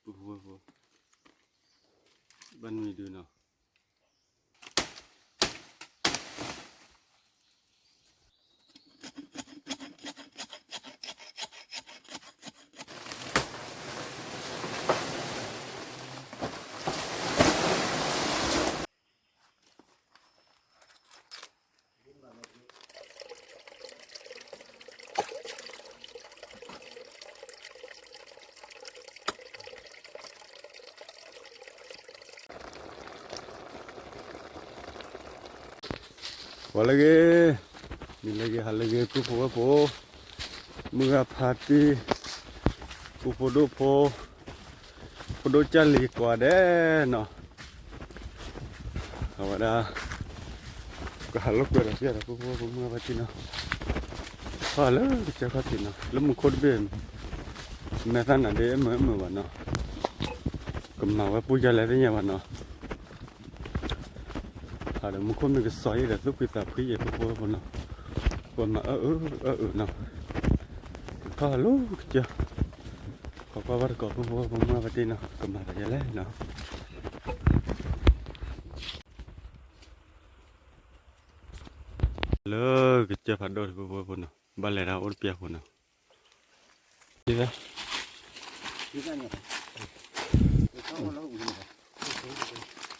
ပဖိဝဲဖိ, ဘၣ်နွံဒုနီၤ. ဂီၤလၢအဂ့ၤ, နံၤလၢအဂ့ၤ ဟါလၢအဂ့ၤ ပုၢ်ဖိဝဲၢ်ဖိ, မုၢ်ဂၤဖါတံၢ်, ပုၢ်ဖိဒိၣ်ဖိ, ဖိဒိၣ်ကၢ်လံၤကိးဂၤဒဲးနီၤ. အဝဲဒၣ် ကဟးလိာ်ကွဲဒီး ပျဲဒီး ပုၢ်ဖိဝဲၢ်ဖိ မုၢ်ဂၤဖါတံၢ်နီၤ. ထီၣ်လၢကစၢၢ်ခီၣ်ထံးနီၤ လၢမူခိၣ်တဘ့ၣ်, မဲာ်သၣ်နၤဒ့မုာ်မုာ်ဘၣ်နီၤ, ကမၤဝဲပူၤယါလဲၣ်သ့ၣ်ညါဘၣ်နီၤ. ဟးဒီးမူခိၣ်မ့ၢ်ကစီၤအံၤဒီး သူၣ်ဖှံသးဖှံယဲၢ် ပုၢ်ဖိဝဲၢ်ဖိနီၤ, ပှၤမၤအၢအၢအၢအၢနီၤ, ထီၣ်လၢကစၢၢ်, ခီကွၢ်ဘၣ်တကိး ပုၢ်ဖိဝဲၢ်ဖိ မုၢ်ဂၤဖါတံၢ်နီၤ ကမၤဒီးယါလဲၣ်နီၤ. လၢကစၢၢ်ဖးဒိၣ် ပုၢ်ဖိဝဲၢ်ဖိနီၤ ဘၣ်လဲၤတၢ်အိၣ်တပျဲၢ်အဃိနီၤ.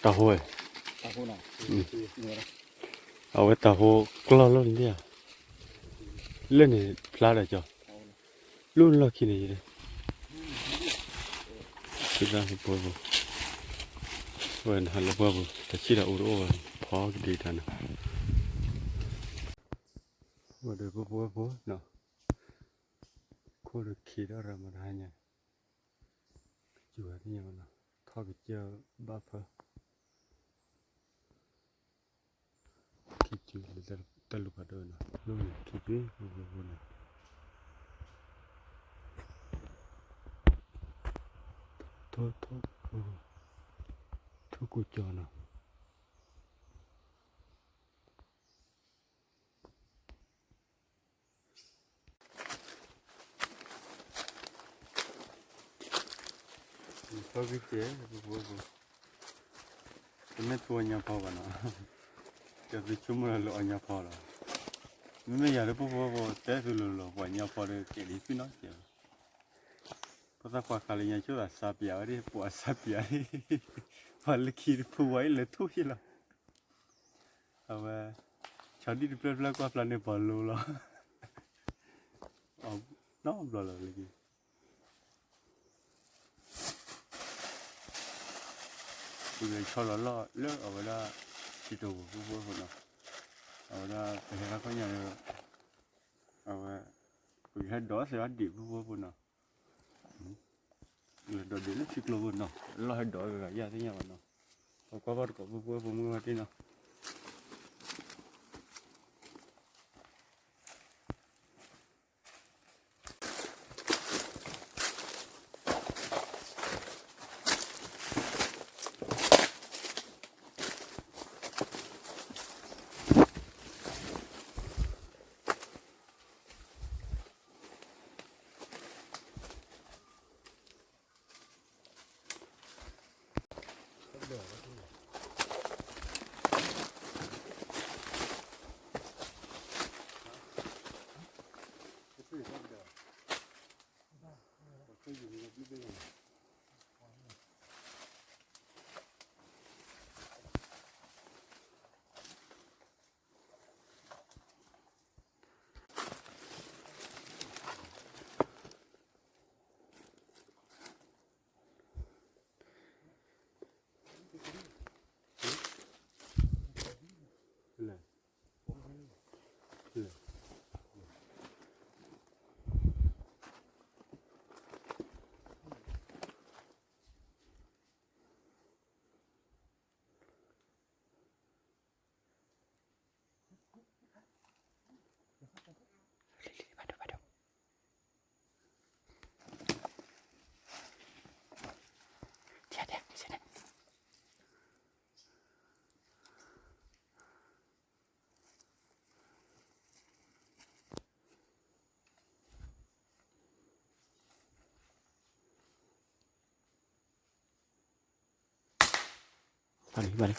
တၢ်ဟိ, အဝဲတၢ်ဟိကျီၢ်လီၤန့ၣ်ဧါ, လၢန့ၣ်ဖျါဒီးကၠီ, လၢလီၢ်ခံန့ၣ်, ပုၢ်ဖိဝဲၢ်ဖိ, ဝဲနဟးလၢပှၢ်ပူၤ တၢ်ဆံၣ်တၢ်အူတအိၣ်ဘၣ် ဖီကဒံးတၢ်န့ၣ်, ဝဲဒီး ပုၢ်ဖိဝဲၢ်ဖိနီၤ, ခိၣ်တခံးဒီးရၤမတၤဟါညါ, ကစူၤဝဲသ့ၣ်ညါဘၣ်နီၤ, ထီၣ်ကစၢၢ်ဘၣ်ဖၢ, ခံကစူၤလၢတၢ်လူၤဖးဒိၣ်နီၤ, လၢခံကစူၤန့ၣ်, ထီၣ်ထီၣ်, ထီၣ်ကူကၠီနီၤ. ဖီကစဲ, တမ့ၢ်သူအီၣ်ညါဖီဘၣ်နီၤ, ကဲသုဆိကမိၣ်လၢအီၣ်ညါဖီလီၤ. မ့မ့ၢ်ယၤလၢ ပုၢ်ဖိဝဲၢ်ဖိ တဲသုလိၤလိၤ ပှၤညါဖီဒီး ကဲဒ်သုနီၤကဲ, ဖိသၣ်ခွါခးလၢညါဆိသး စါပၠးဝဲဒၣ် ပှၤစါပၠး, ပှၤလၢခံတဖုဝဲအံၤလၢထူၣ်ဟံၣ်လီၤ. အဝဲ ဆီဒံၣ်တဖျၢၣ်တဖျၢၣ်ကွၢ်ဖျါန့ၣ် ပှၤလိလီၤ, နီတဘျီလၢာ်လၢက့ၤ ပကဆီလီၤလီၢ်လၢအဝဲဒၣ် စံးတဝီၤ ပုၢ်ဖိဝဲၢ်ဖိနီၤ, အဝဲဒၣ်ပဟဲခါခီညါဒီး အဝဲ ပကဟဲဒိးသ့ၣ်အီၤဒံး ပုၢ်ဖိဝဲၢ်ဖိနီၤ, ဒီးဒံးလၢထံကျိဖိနီၤ, လီၢ်ဟဲဒိးဂၤဂၤယၤသ့ၣ်ညါဘၣ်နီၤ, ပကွၢ်ဘၣ်တကိး ပုၢ်ဖိဝဲၢ်ဖိ မုၢ်ဂၤဖါတံၢ်နီၤ. ဘၣ်လံ ဘၣ်လံ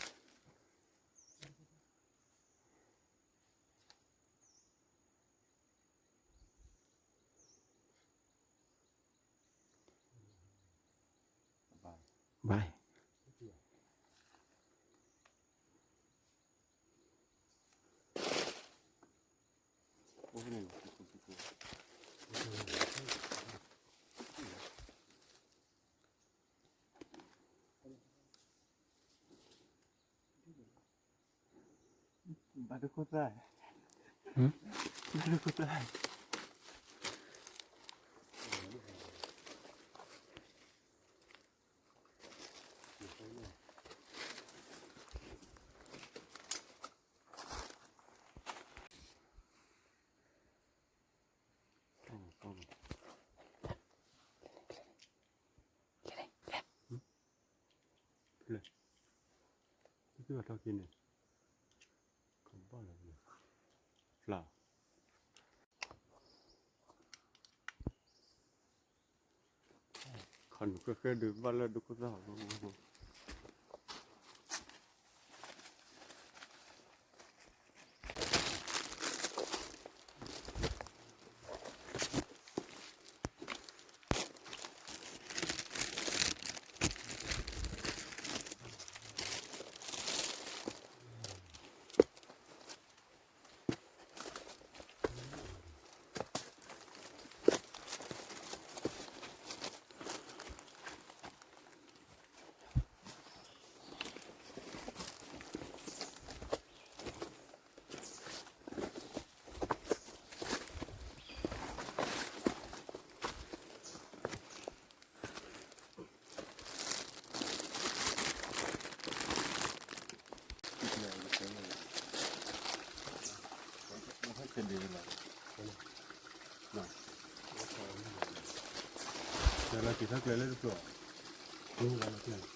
ဘၣ် ဘၣ်ဒိခိၣ်သၣ်, ဘၣ်ဒိခိၣ်သၣ်. ဖဲလဲၣ်, သုဘၣ်ထီၣ်က့ၤန့ၣ်, ကဘၣ်လီၤ, ဖျါ, ခီနူာ်ဃဲဃဲဒုးဘၣ်လၢဒိခိၣ်သၣ်လီၤ. လီၤက့ၤထီၣ်ကျဲလၢတပျိၢ်, မ့ၢ်ဝဲလီၤက့ၤ,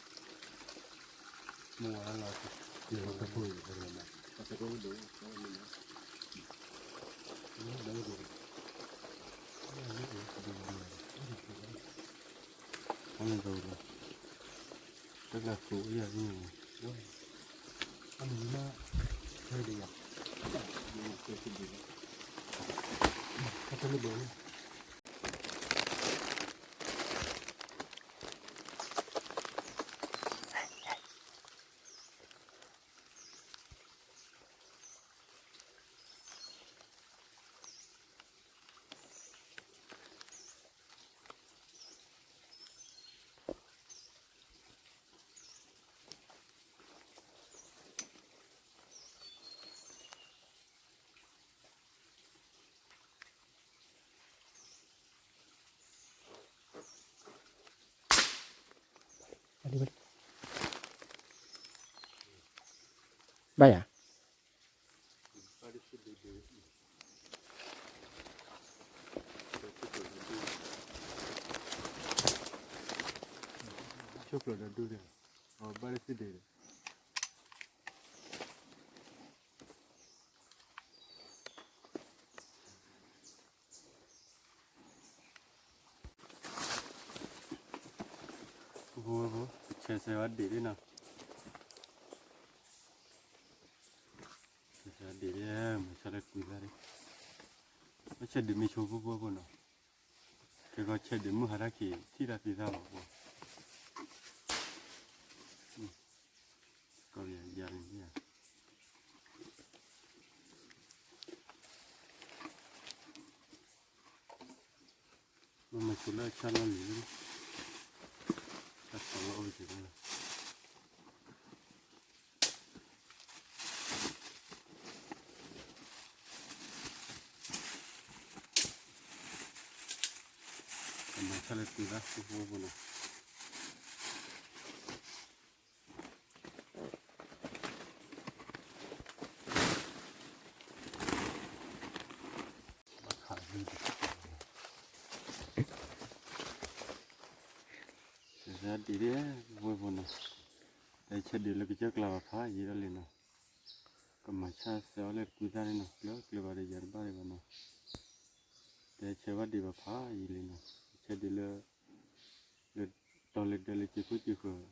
မ့ၢ်ဝဲလီၤက့ၤ, မ့ၢ်ဝဲလီၤက့ၤ, မ့ၢ်ဝဲလီၤက့ၤ, မ့ၢ်ဝဲလီၤက့ၤ, မ့ၢ်ဝဲလီၤက့ၤ, မ့ၢ်ဝဲလီၤက့ၤ, မ့ၢ်ဝဲလီၤက့ၤ, မ့ၢ်ဝဲလီၤက့ၤ, မ့ၢ်ဝဲလီၤက့ၤ, မ့ၢ်ဝဲလီၤက့ၤ, ဘၣ်ယၤ, ဆိကျိၤဒီးဒိၣ်ဒီး, အဘၣ်လၢသ့ဒ့းဒီး ဖိဖိဝဲဖိ, ဆဲးဆဲးဝဲဒ့းလံနီၤ, ဆဲးဆဲးဝဲဒ့းလံ, မၤဆါလၢကွံာ်သၣ်လံ, ဆဲးဒ့းမ့ၢ်ဆိဖိဖိဖိနီၤ, ကဲကီဆဲးဒ့းမုၢ်ဟါတၢ်ခံး ထံၣ်တၢ်သံသၣ်မးဖိ, ကီၢ်ယၤယၤန့ၣ် မ့ၢ်မၤဆိလၢအဆၣ်လီၢ်လံၤ, တၢ်ဆီလီၤအိၣ်က့ၤလီၤ, မၤဆါလၢကွံာ်သၣ်ဖိဖိဖိနီၤ. ဆဲးဒ့းလံ ဝဲဖိနီၤ, တဆဲးဒ့းလၢကစၢၢ်ကျါဘၣ်ဖးယံာ်ဒၣ်လံနီၤ, ကမၤဆါဆဲးအီၤလၢတကွံာ်သၣ်လံနီၤ, ကျၢၤကျၢၤဘၣ်ဒီးယၤတဘၣ်ဒံးဘၣ်နီၤ, တဆဲးဘၣ်ဒံးဘၣ်ဖးယံာ်လံနီၤ, ဆဲးဒ့းလၢ လၢတီၤလၢဒၢးလၢက့ၤခိၣ်က့ၤဃၢၤ,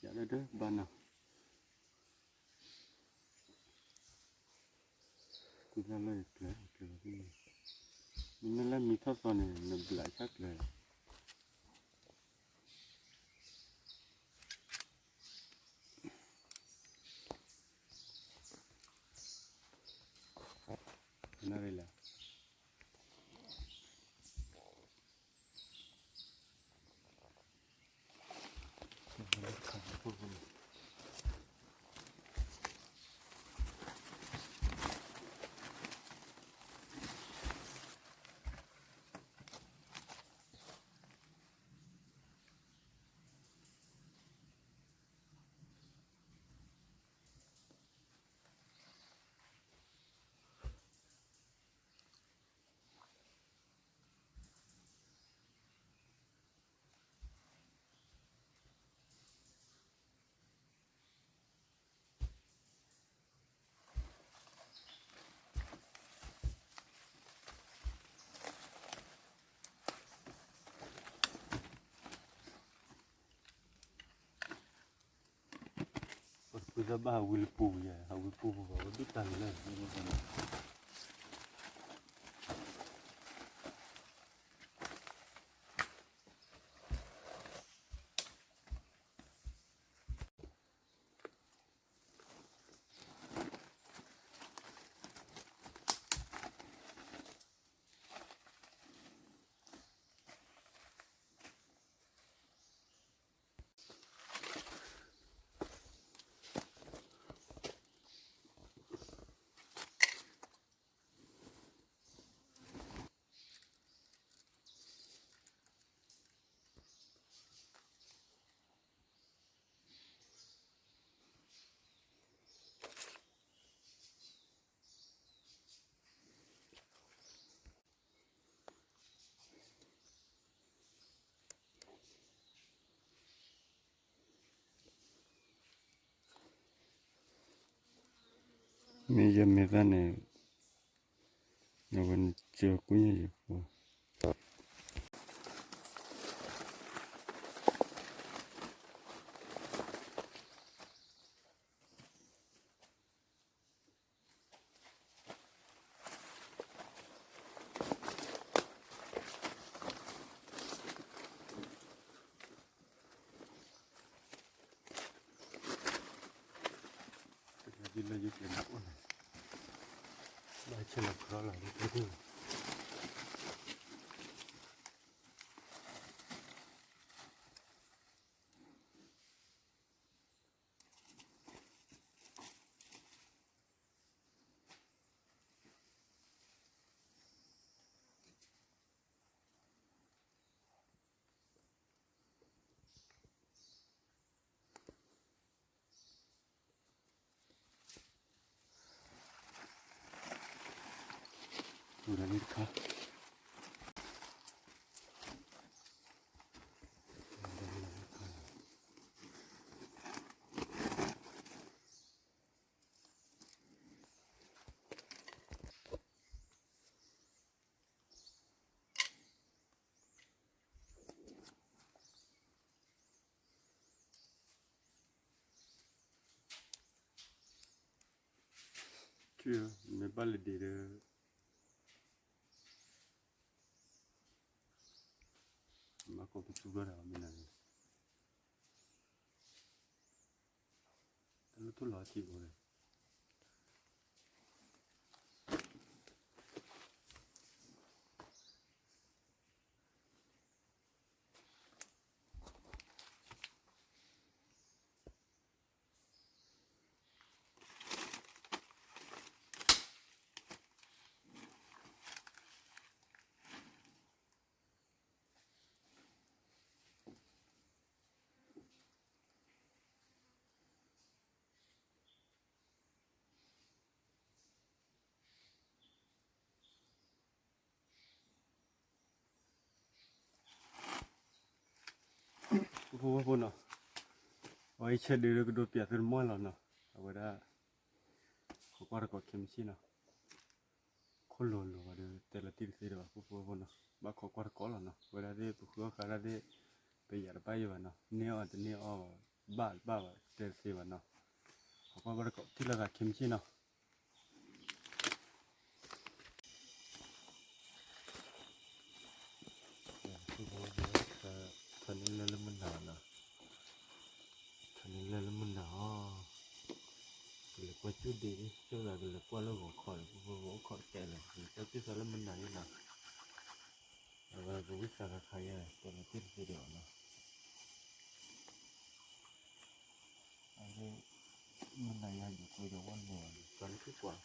ယၤဒၢးဒၢးဘၣ်နီၤ, လၢယကျဲၤ, ကျဲၤလီၤ, မ့မ့ၢ်လၢမံထီၣ်သီန့ၣ် နဘျးဆၣ်ကျဲၤလီၤ. နရလဲၣ်. ပသးဘၣ်ဟးဝံလၢပူၤယဲ, ဟးဝံပူၤပူၤဘၣ် ဝဲဒုၣ်တၢ်ဂ့ၤလၢ မ့ၢ်ယမ့ၢ်သၣ်န့ၣ်, အဝဲနကၢၤကွံာ်ယဲယဖိ. ဒ်လၢယကျဲၤန့ၣ်အိၣ်န့ၣ်, ဘၣ်ဆဲးလီၤကြီလီၤ, ဝံၤလီၤလံတခါ.ထံၣ်ဧၢ, မ့ၢ်ဘၣ်လၢဒ့ဒီး ဘၣ်ကိးပသူဘျီတၢ်မ့ၢ်နၤန့ၣ်, တၢ်လၢထူၣ်လီၤထံအိၣ်န့ၣ် ဖိဖိနီၤ, အဝဲအံၤဆဲးဒုးလၢကဒိးပၠးသုတမီၢ်လီၤနီၤ, အဝဲဒၣ် ခိးကွၢ်တကိးခဲမုၢ်ဆ့ၣ်နီၤ, ခိၣ်လိၤလိၤဝဲဒီး တဲလီၤတံၢ်တသ့ဒီးဘၣ် ဖိဖိဖိနီၤ, ဘၣ်ခိးကွၢ်တကိးလီၤနီၤ, အဝဲဒၣ်သ့ၣ် ပဃုအီၣ်ဃာ်ဒၣ်သ့ၣ် ပယၤတဘၣ်ယံၤဘၣ်နီၤ, န့ၢ်အီၣ်တန့ၢ်အီၣ်ဘၣ်တဘၣ်ဘၣ် တဲတသ့ဘၣ်နီၤ, ခိးကွၢ်ဘၣ်တကိး ထံၣ်လိာ်သးခဲမုၢ်ဆ့ၣ်နီၤ. ဒ်သိးကလဲၤကွၢ်လၢဂီၤခီဒီး ပအိၣ်ခိးတဲလၢ ပကစၢ်လၢမနၤန့ၣ်နီၤ, အဝဲပဝံသးခါခါယါ တဲလၢတ့ၢ်တသ့ဒံးအီၤနီၤ, အဝဲ မနၤယါယကိးယဝဲန့ၣ် ပှၤလၢခံကွၢ်,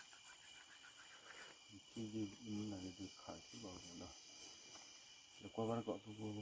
မနၤယါဒုးခးခံဘၣ်ဝဲဒီး လဲၤကွၢ်ဘၣ်တကိးဖိဖိ တပျံၤ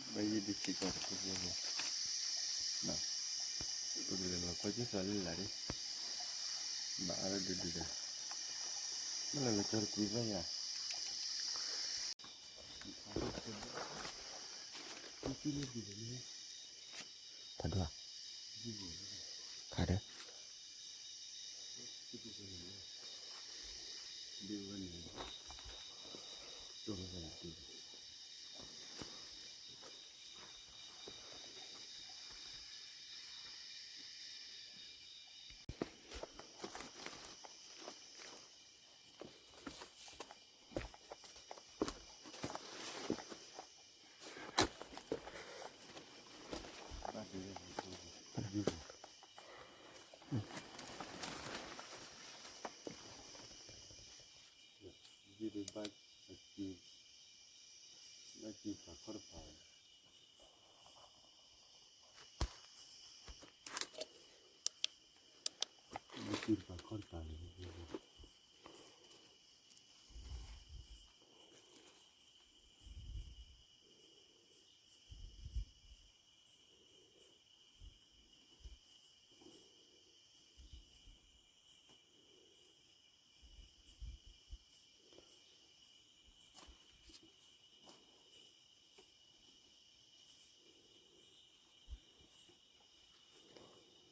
ဘၣ်မး, ဘၣ်ယံၤဒုးစံးကီးတပျံၤဘၣ်, ပကလဲၤလီၤကွၢ်က့ၤသးလၢလာ်ဒၣ်, ဘၣ်အါလၢဒုးဒုးဒီး, မ့ၢ်လၢလၢကၠီတကွံဘၣ်ယၤ ဖးဒိၣ်, ခါဒီး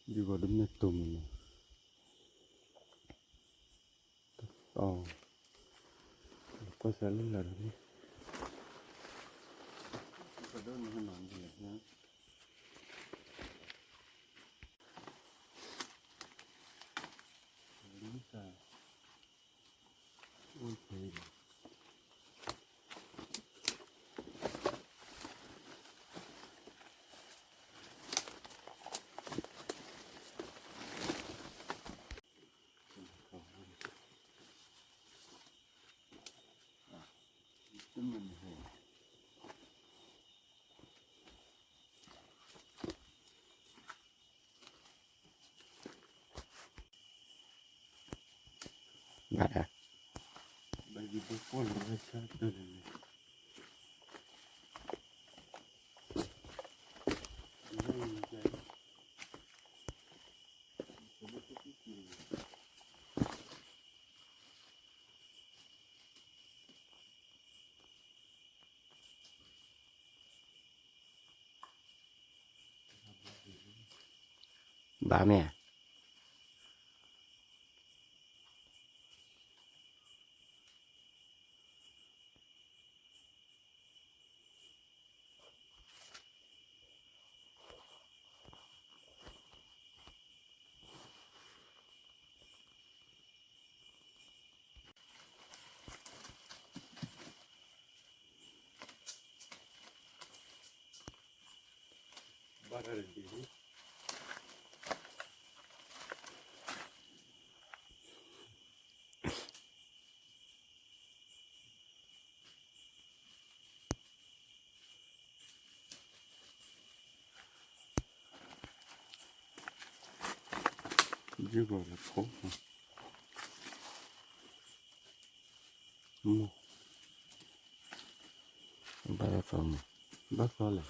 ယဂီၤဒ်မ့ၢ်တိၢ်မးနီၤ, တၢ်တီ, ကွၢ်စးလၢလၢ်ဒီးန့ၣ်, ဘၣ်ဒၣ်, ဘၣ်ယံၤဘၣ်ကွၢ်လီၤဝဲဆၢတၢ်န့ၣ်, ဘၣ်မ့ၢ်ဧါ. ဘၣ်တၢ်တဒ်, ယုၢ်ဂီၤလၢဖိ, မိၢ်, ဘၣ်သီမး, ဘၣ်သီလဲၣ်.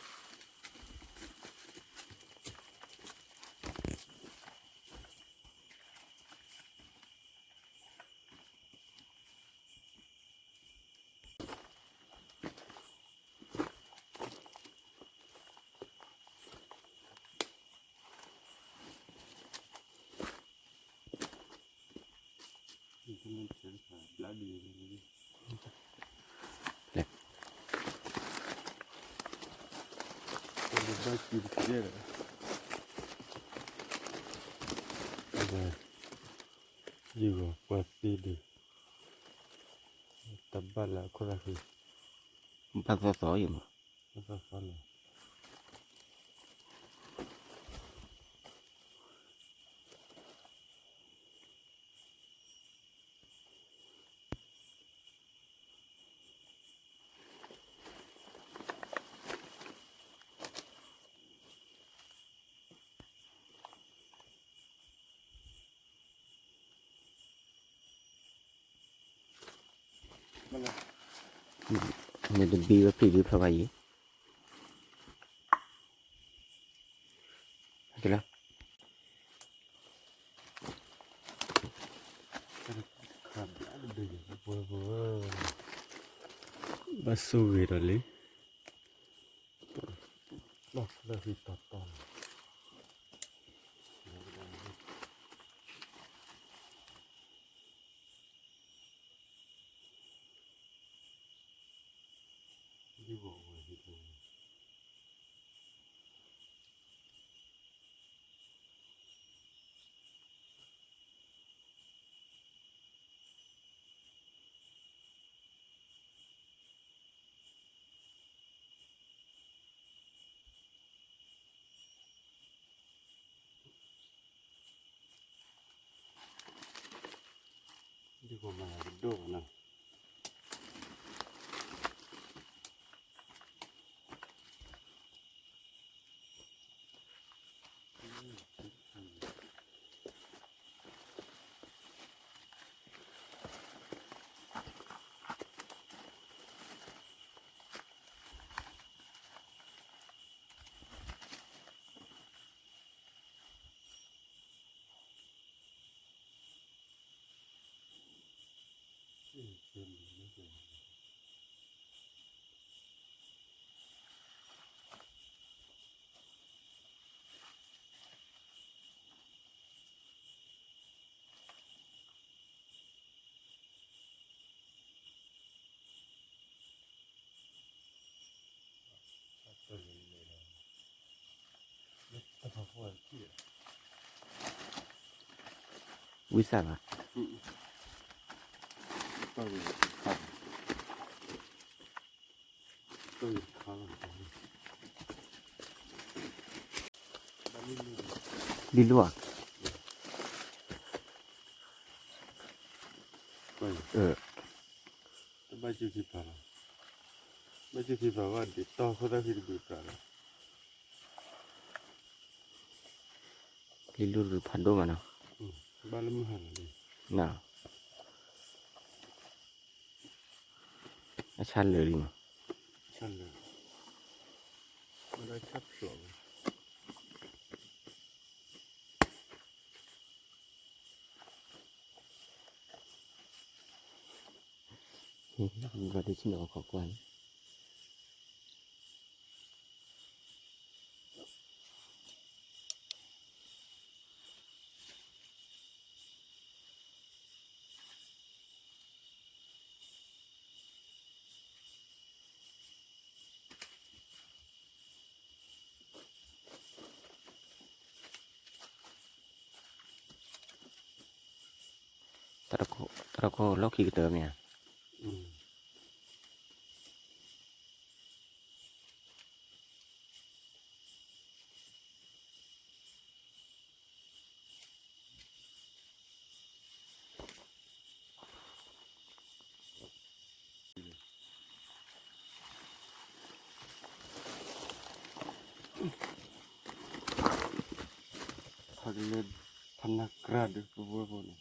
လဲၣ်, ဘၣ်ကံတကဲဒီး, ယဂီၤပှၤသ့ဒုး, တဘၣ်လၢအခိၣ်သၣ်ဃံ, ဘၣ်သီသီအံၤမး, ဘၣ်သီသီလီၤ. နတဘံဝဲပျံၤဒုးဖျါဘၣ်အံၤ, လၢ ဘၣ်ဆိၣ်ဂ့ၤဒီးလံ, လီၤလၢဟံၣ်တီတီလီၤ. ဒ်ကမၤကဒိၣ်နီၤ. ဝံစၢ်ဘၣ်. လံလိၣ်ဧါ. ဘၣ်ကၠူခံဖးလီၤ. ဘၣ်ကၠူခံဖးဘၣ်ဒ်တီၢ်ခိၣ်သၣ်ခံတဘ့ၣ်ပြးလီၤ. လံလိၣ်တဖးဒိၣ်မးနီၤ. ဘၣ်လၢမုၢ်ဟါလီၤလံ. နီၤ. အဆၣ်လၢာ်လံမး. ဆၣ်လၢာ်, ဝဲဒၣ်ဆၣ်ဖျိးဝဲ. ဘၣ်ဒိဆ့ၣ်နီၤခီကွၢ်န့ၣ်. တၢ်တခိၣ်လီၢ်ခံကတၢၢ်မ့ၢ်ဧါ. ဖးကလၢ ဖးနၢ်ကြၢ်ဒုးပဝဲဖိန့ၣ်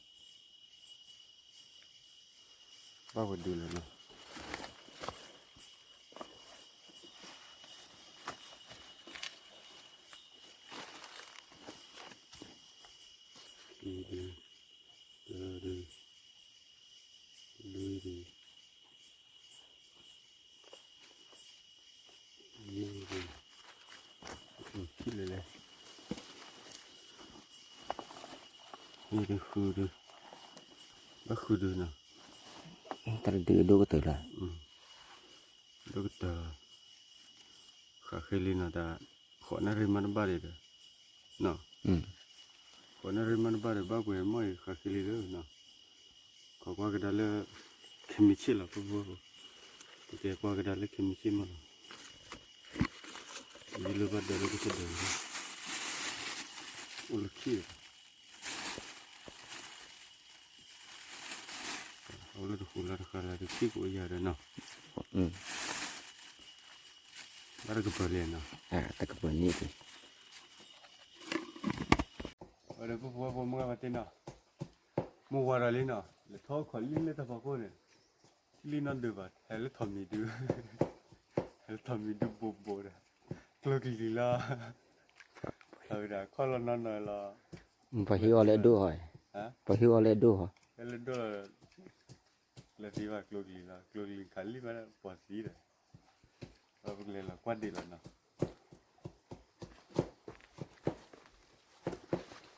ဘၣ်ဝဲဒုးလီၤနီၤ. ခံဒုး, သၢဒုး, လွံၢ်ဒုး, နွံဒုး, ခံလၢလဲၣ်, နွံဒုး, ဃုဒုး, ဘၣ်ဃုဒုးနီၤ. တၢ်တဒုးဒိၣ်ကတၢၢ်လီၤ, ဒိၣ်ကတၢၢ်, ဃးဃ့လံနီၤ တၢ်, ဃိးနၣ်ရံၣ်မးတဘၣ်ဒံးဒီး, နီၤ, ဃိးနၣ်ရံၣ်မးတဘၣ်ဒီး ဘၣ်ပှဲၤမီၢ်အံၤဃးဃ့လံလီၤနီၤ, ခိးကွၢ်ကဒါလၢ ခဲမုၢ်ဆ့ၣ်လီၤ ပဖိပဖိ, ပကဲကွၢ်ကဒါလၢခဲမုၢ်ဆ့ၣ်မးလီၤ, ယလၢဘၣ်ဒၢးလၢကစၢၢ်ဒၢးလီၤ, အိၣ်လၢခံ အိၣ်လၢတဃူလၢတဃာ်လၢတထံၣ်ကအိၣ်ယၤဒီးနီၤ, ဘၣ်တကပၤလဲၣ်နီၤ, တကပၤန့ၣ်, ဝဲဒီးပဖိပဖိမုၢ်ဂၤဘၣ်တ့ၢ်နီၤ, မုၢ်ဝါဒီးလံနီၤ လဲၤထီၣ်ခီၣ်လံလၢတၢ်ဖီခိၣ်န့ၣ်, ထံၣ်လံနီၢ်ဒုးဘၣ် ဟဲလၢထိးမံၤဒု, ဟဲလၢထိးမံၤဒုဘိးဘိးဒီး, ကျိချံလီၤ, ဝဲဒၣ်ခီၣ်လီၤနီၢ်နီၢ်လီၤ, ပှၤဟံးအီၤလၢအဒိၣ်ဟီ, ပှၤဟံးအီၤလၢအဒိၣ်ဟီ, လၢဒိၣ်လီၤ လၢသံဘၣ်ကျိချံလီၤ ကျိချံခးလံဘၣ်ပှၤသံဒီး, ပကလဲၤလီၤကွၢ်ဒံးလီၤနီၤ,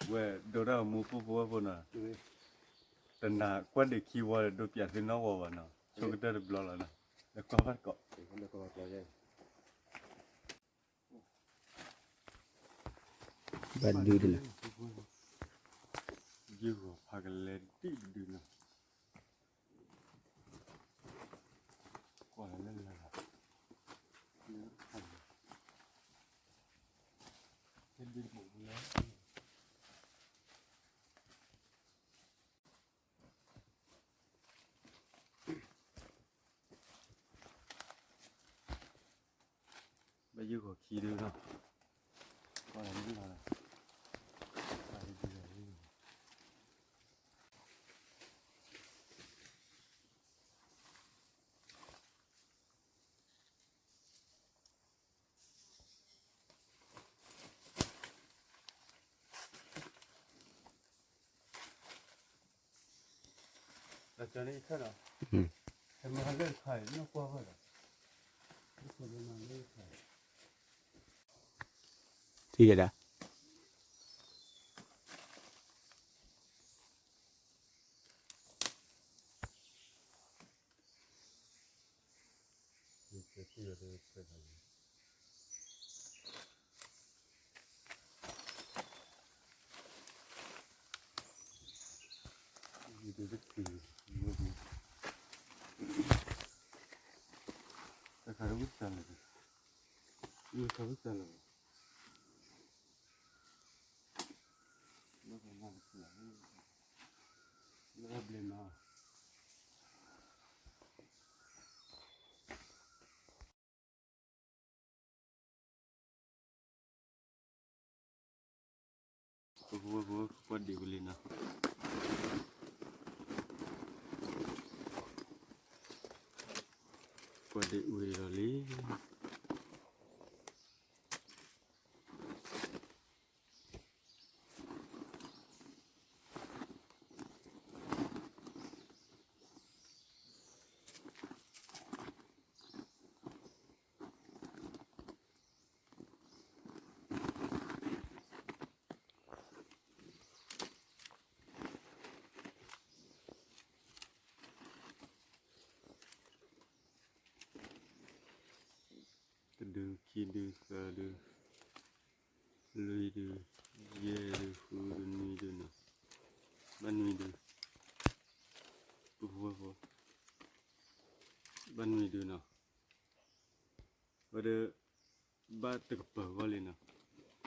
ဝဲဒိးတၢ်အမူဖိဖိဝဲဖိနီၤ, တနၤကွၢ်ဒံးခံဝီဒီးဒိးပၠးသ့ၣ်နီၣ်ဝီဘၣ်နီၤ ဆိကတၢၢ်တဘျီလီၤနီၤ, လဲၤကွၢ်ဘၣ်တကိး ဘၣ်ဒုးဒ်န့ၣ်, ယုၢ်ဂီၤဖးကလဲၤဒံးတဒုနီၤ, ကွၢ်လၢလၢလၢ, ဟဲဒုးတဘိးလၢ ဘၣ်ယုၢ်ဂီၤခံဒုနီၤ, ကွၢ်လၢလၢလၢ, ဘၣ်ဒုးဒုးလၢ လီၤကၠီၤန့ၣ်အံၤခဲလီၤ, ဟဲမၤလၢတခါအံၤ နီၢ်ကွၢ်ဝဲဒီး, ထံၣ်ကဒါ တခါဝံၣ်စၢ်လၢာ်, ဝံၣ်ခါဝံၣ်စၢ်လၢာ်, လၢဘျ့နီၤ ပဖိပဖိကွၢ်ဒံးဝံၤလံနီၤ, ကွၢ်ဒံးဝံၤလီၤလံ. တဒု ခံဒု သၢဒု လွံၢ်ဒု ယဲၢ်ဒု ဃုဒု နွံဒုနီၤ, ဘၣ်နွံဒု, ပဖိဝဲဖိ, ဘၣ်နွံဒုနီၤ, ဝဲဒီး ဘၣ်တကပၤဂီၢ်လံနီၤ,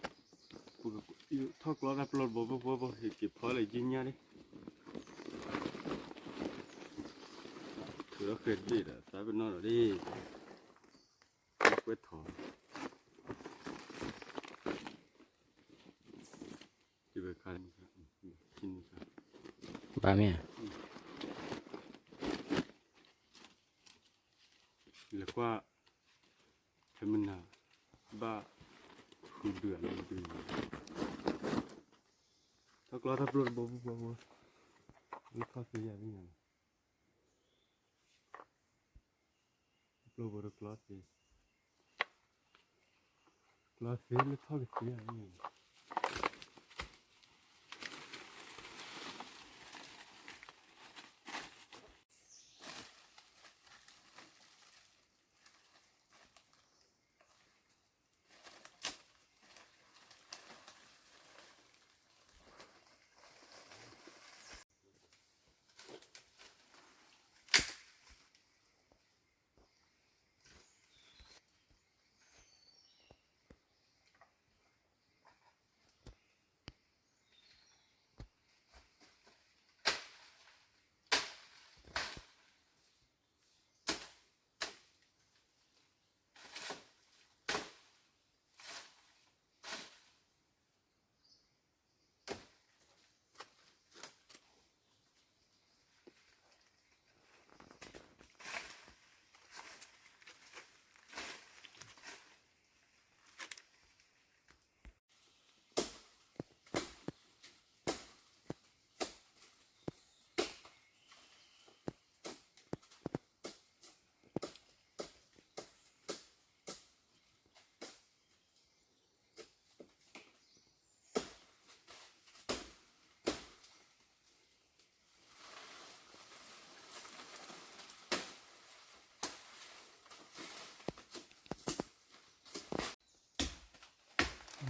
ထီၣ်ကျီတၢ်ပျီတဘိ ပဖိဝဲဖိ ဟ့ၣ်က့ၤဖီလၢယညၣ်န့ၣ်, ထုးထီၣ်ဃဲၤတဘ့ၣ်ဒီး သးပ့ၤနီၣ်ဒီး ကွဲထီၣ် ဘၣ်မ့ၢ်ဧါ, လဲၤကွၢ် ဖဲမနၤ ဘၣ်ဃုဒု အလီၤဒု, ထီၣ်ကျီတၢ်ပျီတဘိ ပဖိဝဲဖိ, လၢထီၣ်သ့ယၤသ့ၣ်ညါန့ၣ် ပျီဘိတကျီသ့, ကျီသ့လၢထီၣ်ကသ့ယၤန့ၣ်,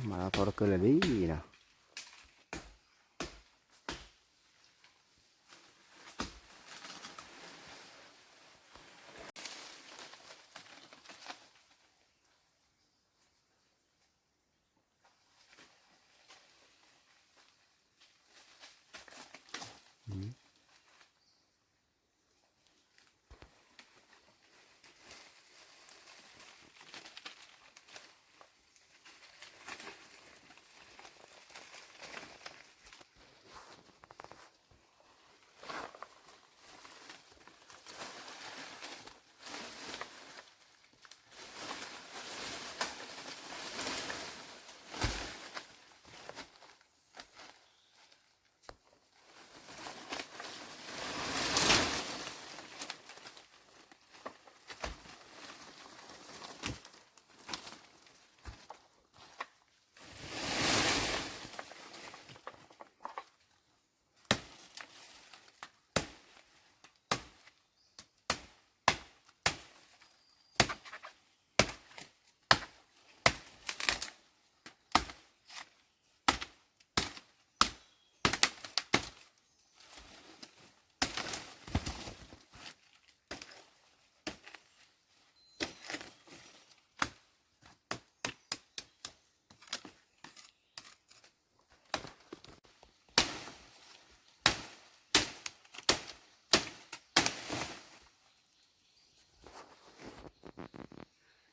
မၤလီၤထီတကၢလၢာ်လံနီၤ.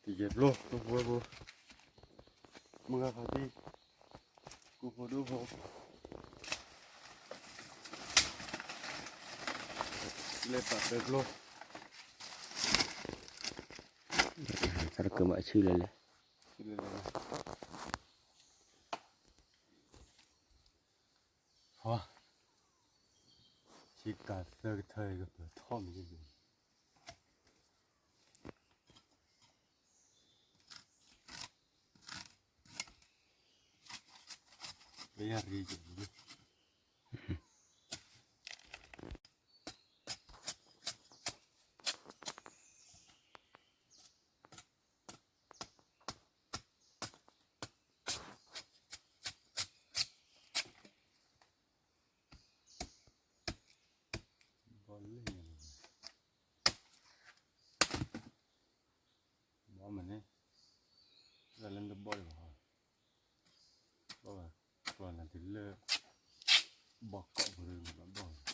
တယဲၢ်ဘျီ ဖိဖိဝဲဖိ, မုၢ်ဂၤဖါတံၢ်, ကူဖိဒိၣ်ဖိ, လဲၤပာ်ပဲဘျီ, သရၣ်ကမၤအဆူၣ်လၢလဲၣ်, ဆူၣ်လၢလဲၣ်, ဟီ, ဆံကၤသၢကထၢအံၤကပၢၤထီၣ်မ့ၢ်ယဲၢ် ပယၢ်ရံၣ်ယဲၢ်, ဘီလၢညါ, ဘီမ့ၢ်န့ၣ်, လၢလၢတဘီၣ်အံၤဘၣ်, ဘီၣ်ဘၣ်, ကျီၢ်နၤတုၤလၢ, ဘီၣ်ကီၢ်ပူၤဘီၣ်,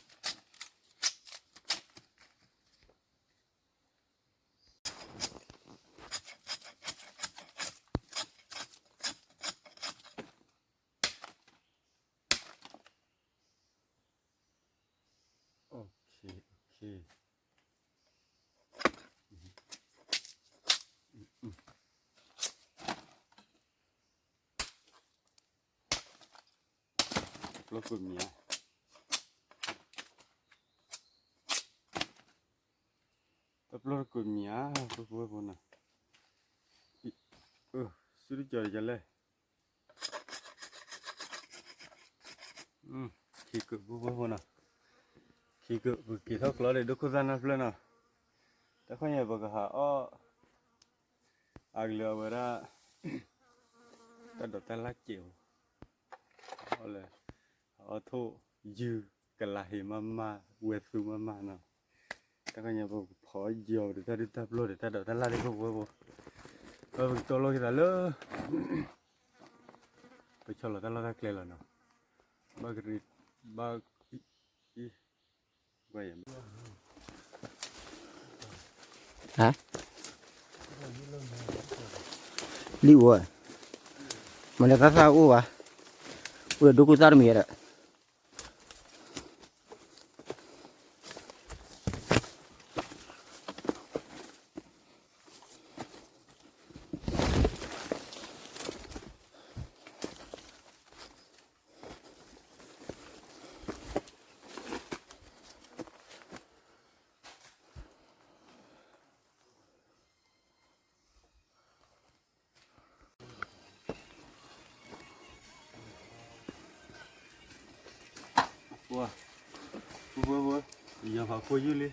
တပျီကွံာ်မံၤဧါ, တပျီကွံာ်မံၤဧါ, ဖိဖိဝဲဖိနီၤ, စုတကီၤတကလဲၣ် ခံကၢၣ်ဖိဖိဖိနီၤ, ခံကၢၣ် ပက့ၤထီၣ်ကျီဒီး ဒိခိၣ်သၣ်နၢ်ဖျၢၣ်နီၤ, တၢ်ခီၣ်ညါပကဟးအီၣ်, အကလုာ်အဝဲဒၣ်, တၢ်ဒိးတၢ်လၢ်ကဲး, အီၣ်လၢ, အီၣ်ထိၣ်, ယုၢ်, ကလးဟ့မးမး, ဝဲသူမးမးနီၤ, တၢ်ခီၣ်ညါပကဖီအီၣ်ယီၤဒီးတၢ်ဒုၣ်တၢ်ပျီၢ်ဒီးတၢ်ဒိးတၢ်လၢ်ဒ်ဖိဖိဝဲဖိ, ဘၣ်ပကတီၢ်လိာ်က့ၤသးလၢ ပဆီၣ်လီၤတၢ်လီၢ်တၢ်ကျဲလီၤနီၤ, ဘၣ်ကရံ, ဘၣ်, အံၤ, ဟါ, လံၣ်အိၣ်, မ့ၢ်လၢသၣ်သၣ်အိၣ်ဘၣ်, အိၣ်ဒီးဒိခိၣ်သၣ်တမံၤဒီး ယီၤဖးဖိယုၢ်လံ,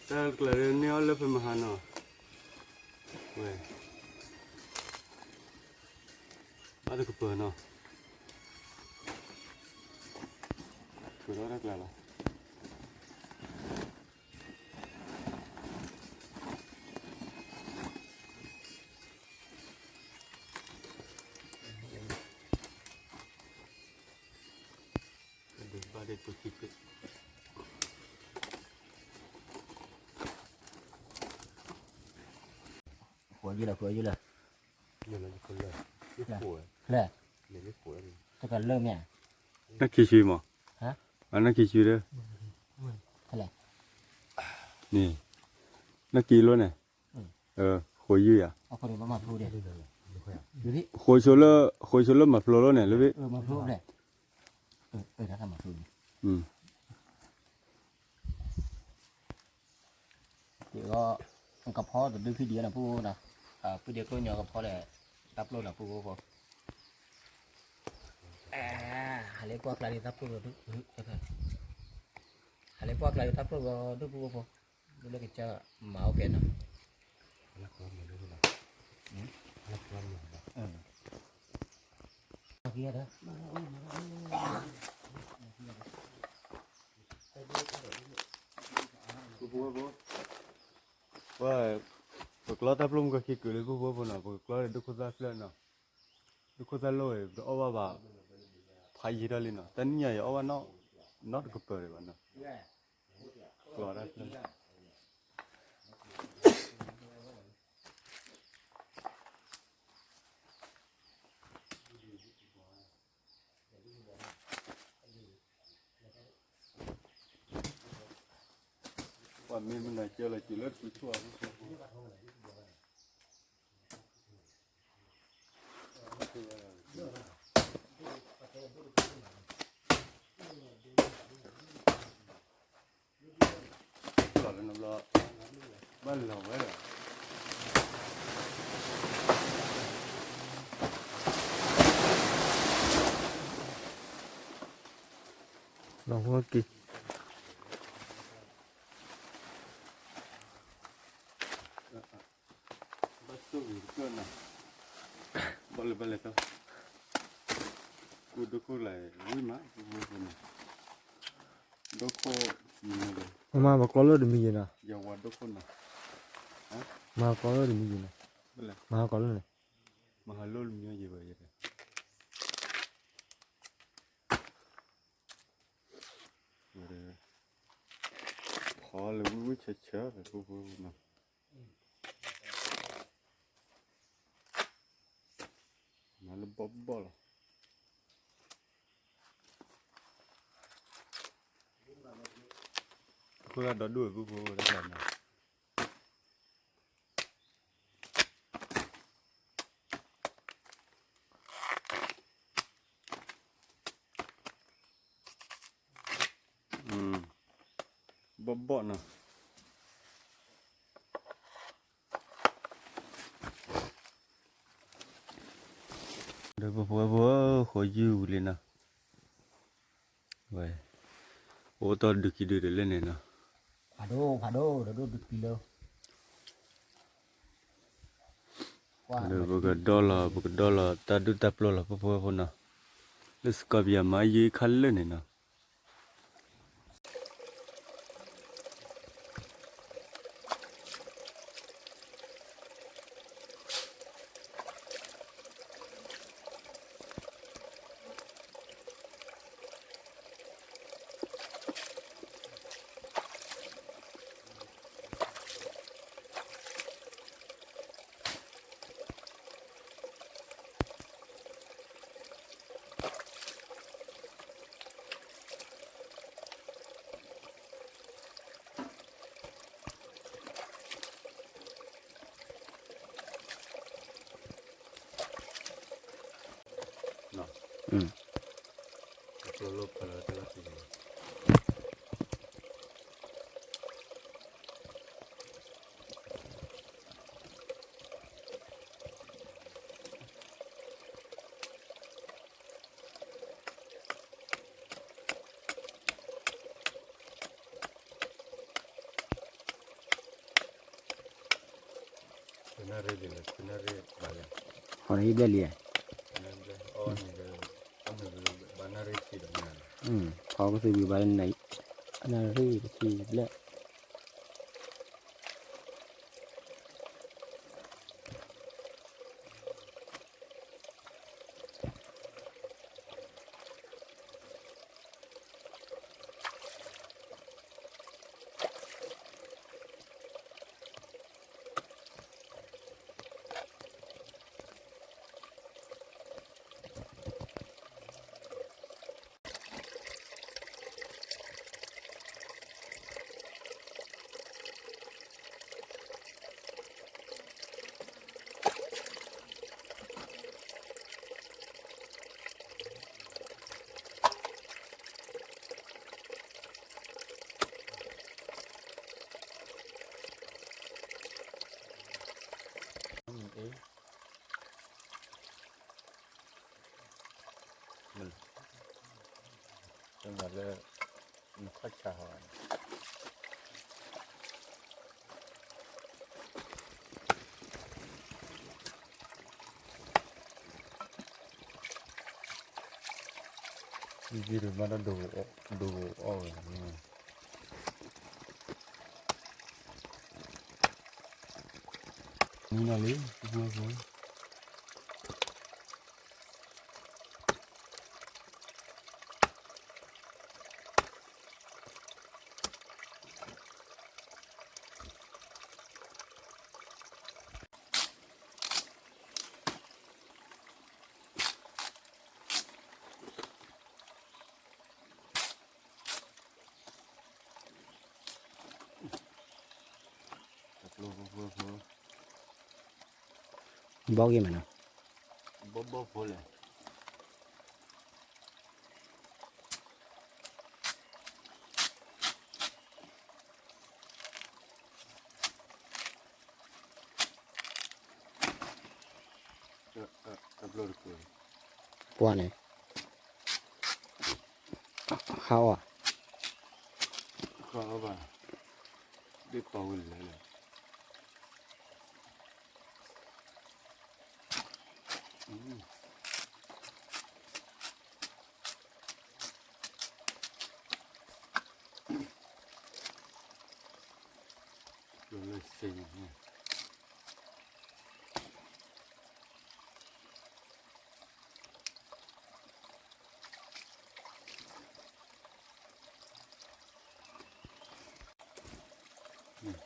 တၢ်ကျၢၤန့ၢ်အီၣ်လၢဖဲမဟါနီၤ, ဝဲ, ဘၣ်တကပၤနီၤ, ပၢၤထီၣ်တၢ်ကျါလီၤ. ဃိးယုၢ်လၢ ဃိးယုၢ်လၢ, လဲၣ်, တကလၢမ့ၢ်, နၢ်ခံဆံမး, နၢ်ခံဆံဒီး, လဲၣ်, န့ၣ်, နၢ်က့လိန့ၣ်, ဃိးယုၢ်ယၤ, ဃိးဆိလၢ ဃိးဆိလၢမၤဖျိလိန့ၣ်လၢဘ့ၣ်, ကဖီတဒုခံဒံးနီၤ ပူဖိနီၤ, ပဒံးကျိညီကဖီလဲၣ်, တၢ်ပျိၢ်နီၤ ပူဖိဖိ, ဟးလၢပှၢ်ကျါဒ်တၢ်ပျိၢ်, ဟးလၢပှၢ်ကျါဒ်တၢ်ပျိၢ်ဒီးဒုၣ်ပူဖိဖိ, ဒုၣ်လၢကစၢ်မၤအိၣ်ကဲနီၤ. ပကျီတၢ်ပျိၢ်မုၢ်ကီၢ်ခံကုာ်လၢပူဖိဖိနီၤ, ပကကျီဒီးဒုၣ်ခိၣ်သၣ်ဖျၢၣ်နီၤ, ဒုၣ်ခိၣ်သၣ်လိၣ်အံၤ ပတအီၣ်ဘၣ်ဘၣ်, ဖးယံာ်ထီၣ်လံနီၤ, တနံၣ်ညါအံၤအီၣ်ဘၣ်နီတကပၤဒံးဘၣ်နီၤ, ကျီတၢ်ဖျၢၣ် ပှၤမ့ၢ်မနုၤကဲလီၤက့ၤလၢတပူၤဆိၣ်အပူၤ, လီၤလၢနဘျီ, ဘၣ်လီၤဝဲဒီး, လီၤဝဲက့ၤ ဘၣ်ဆိၣ်ဂ့ၤတဖျၢၣ်နီၤ, ဘၣ်လဲၤဘၣ်လဲၤသီ, ကူဒိခိၣ်လၢဝံၣ်မး ပဖိဖိနီၤ, ဒိခိၣ်, မ့ၢ်မၤပကျီလၢတမံၤယဲနီၤ, ယဝၤဒိခိၣ်နီၤ, မၤပကျီလၢတမံၤယဲနီၤ, မၤပကျီလၢန့ၣ်, မၤဟးလိၢ်တမံၤယဲဘၣ်ယဲ, ဝဲ, ဖီလၢဝံၣ်ဝံၣ်ဆၢဆၢ ပဖိဖိနီၤ, မၤလၢဘီၣ်ဘီၣ်လီၤ, ခိၣ်ဂၤဒီဒူၣ်ဝဲပဖိဖိတၢ်ကျါနီၤ. ဘီၣ်ဘီၣ်နီၤ, ဒီးပဖိဖိ ဃိးယုၢ်ဝံၤလံနီၤ, ဝဲ, အိၣ်တ့ၢ်ဒုးခံဒုးတလၢန့ၣ်နီၤ, ဖးဒိၣ်ဖးဒိၣ် ဒီးဒိၣ်ဒုးခံလၢ ဒီးပကဒီလီၤ ပကဒီလီၤ တၢ်ဒုၣ်တၢ်ပျိၢ်လီၤ ပဖိဖိနီၤ, လၢ scorpion မၤယုၢ်ခါလၢာ်န့ၣ်နီၤ. နၣ်ရံၣ်လံ, နၣ်ရံၣ်ဘၣ်လဲၣ်, ဃိးနၣ်ရံၣ်ဘျဲၣ်လံဧါ, နၣ်ရံၣ်ဘျဲၣ်, ဖီကသူဘံၣ်ဘၣ်နၢ်ရံၣ်တဆံဘျဲၣ် တမၤလၢ နခီၣ်ဆါဟီ ယံၤဒိၣ်မးဒီးဒိၣ်အီၣ်ဝဲ မံနီၤလံ ဖိ ဘီက့ၤမးနီၤ ဘီဘီဖိလဲၣ် ပှၤန့ၣ် ဟးအီၣ် ဟးအီၣ်ဘၣ် ဒ်ပာ်ဝဲလဲၣ်လဲၣ် လၢစ့ၢ် ပှ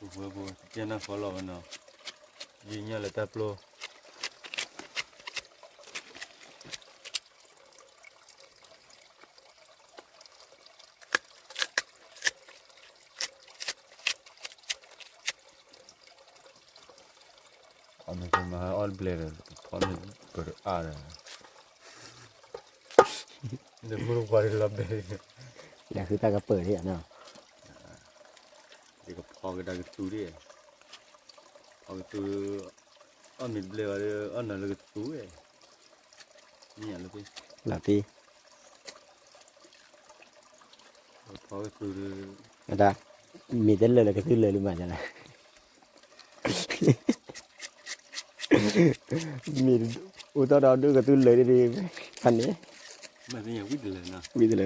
ၤပှၤပှၤ ကဲနၢ်ဖီလီၤဝဲနီၤ ယညၣ်လၢတၢ်ပျိ အမ့ၢ်ကမၤအီၣ်တဘျဲၣ်ဒီး ဖီမ့ၢ်ပၢၤအါဒီး နမုၢ်ပှၤလီၤဘဲ လဲၤဃုတၢ်ကပၢၤဒံးနီၤ ယကဖီကဒါကသူဒံး ဖီကသူ အီၣ်မ့ၢ်ဘျဲၣ်ဘၣ်ဒီး အီၣ်နၤလၢကသူဝဲ မ့ၢ်ယၤလၢသ့ လၢသ့ ဖီကသူ အတၢ် မ့ၢ်တလၢာ်လၢကသူလၢာ်လံမးယၤလၢ မ့ၢ်အိၣ်တီဒီးဒိၣ်ကသူလၢာ်ဒ် ဖးန့ၣ် မ့ၢ်သ့ၣ်ညါဝံၣ်တလၢာ်နီၤ ဝံၣ်တလၢာ်ဒီး ဘ့ၣ်လီၤဖံသၣ်လံနီၤ ခိၣ်ဖိဖိ ကဲလၢဖံသၣ် ပှၤတဖ